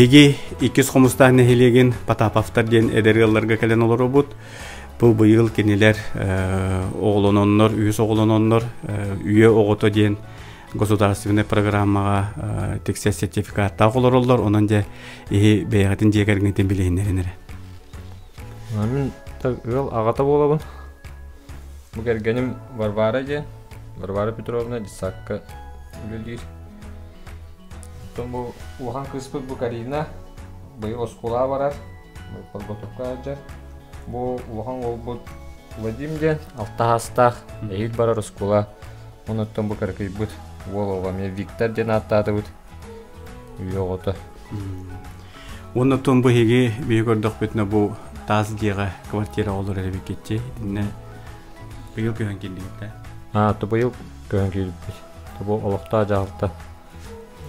Биһиги иккис Хомустаах нэһилиэгин Потаповтар диэн эдэр ыалларга кэлэн олоробут. Бу быйыл кинилэр оҕолононнор, үһүс оҕолононнор, үйэ оҕото диэн государственнай программаҕа тиксэр сертификаттаах олороллор. Онон дьэ иһи бэйэҕитин дьиэ кэргэҥҥитин билиһиннэрин эрэ. Мин ыал аҕата буолабын. Бу кэргэним Варвара диэн. Варвара Петровна детсадка үлэлиир. Оттон бу улахан кыыспыт бу Карина быйыл оскуолаҕа барар, подготовка сылдьар. Бу улахан уолбут Вадим диэн алта саастаах, эһиил барар оскуола. Онуттан бу кыракыйбыт уол оҕо эмиэ Виктор диэн ааттаатыбыт. Үйэ оҕото. Уонна оттон бу эһиги биһи көрдөхпүтүнэ бу таас дьиэҕэ квартира олорор эбиккитчи. Итиннэ быйыл көһөн киирдигит да? Аа, то быйыл көһөн киирбит. Бу олохтоох дьаһалта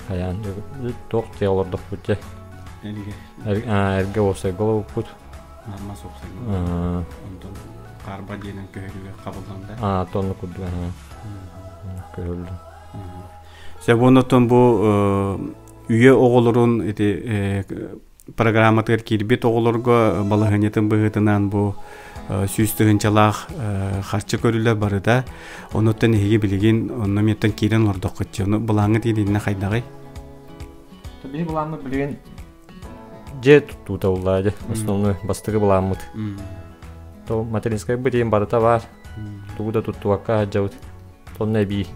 хайаан туох дьиэ олордохпут дьэ. Эргэ. Эргэ уопсайга олорбуппут. Мас уопсайга. Онтон хаарба дьиэнэн көһөрүүгэ хабыллан да. Аа, тонну курдук көһөрүллүм. Сөп оннуттан бу үйэ оҕолорун ити программатыгар киирбит оҕолорго балаһыанньатын быһыытынан бу 100 тыһыынчалаах харчы көрүллэр барыта. Онуттан эһиги билигин онно миэттэн киирэн олордоххут. Ону былааҥҥыт иитиннэ хайдаҕый? Биһи былааммыт билигин дьиэ туттуута уллаа дьэ. Основной бастакы былааммыт. То материнскай бытиин барыта баар. Тугу да туттубакка сылдьабыт. Онно эбии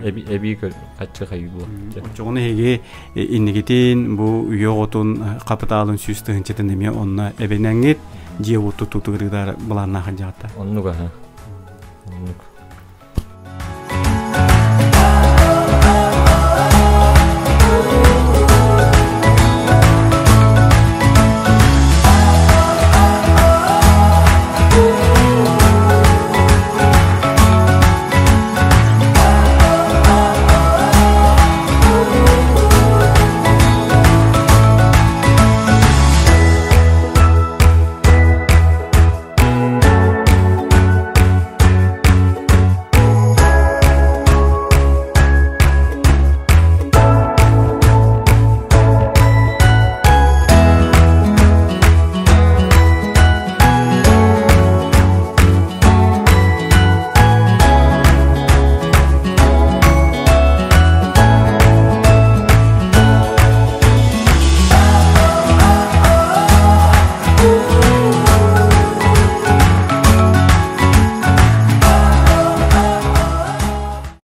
эбии хаччы хайыы була. Оччоҕуна эһиги иннигитин бу үйэ оҕотун хапытаалын 100 тыһыынчатын эмиэ онно эбинэҥҥит дьиэ уот туттуутугар былааннаах дьаҕатта. Оннук аха. Оннук.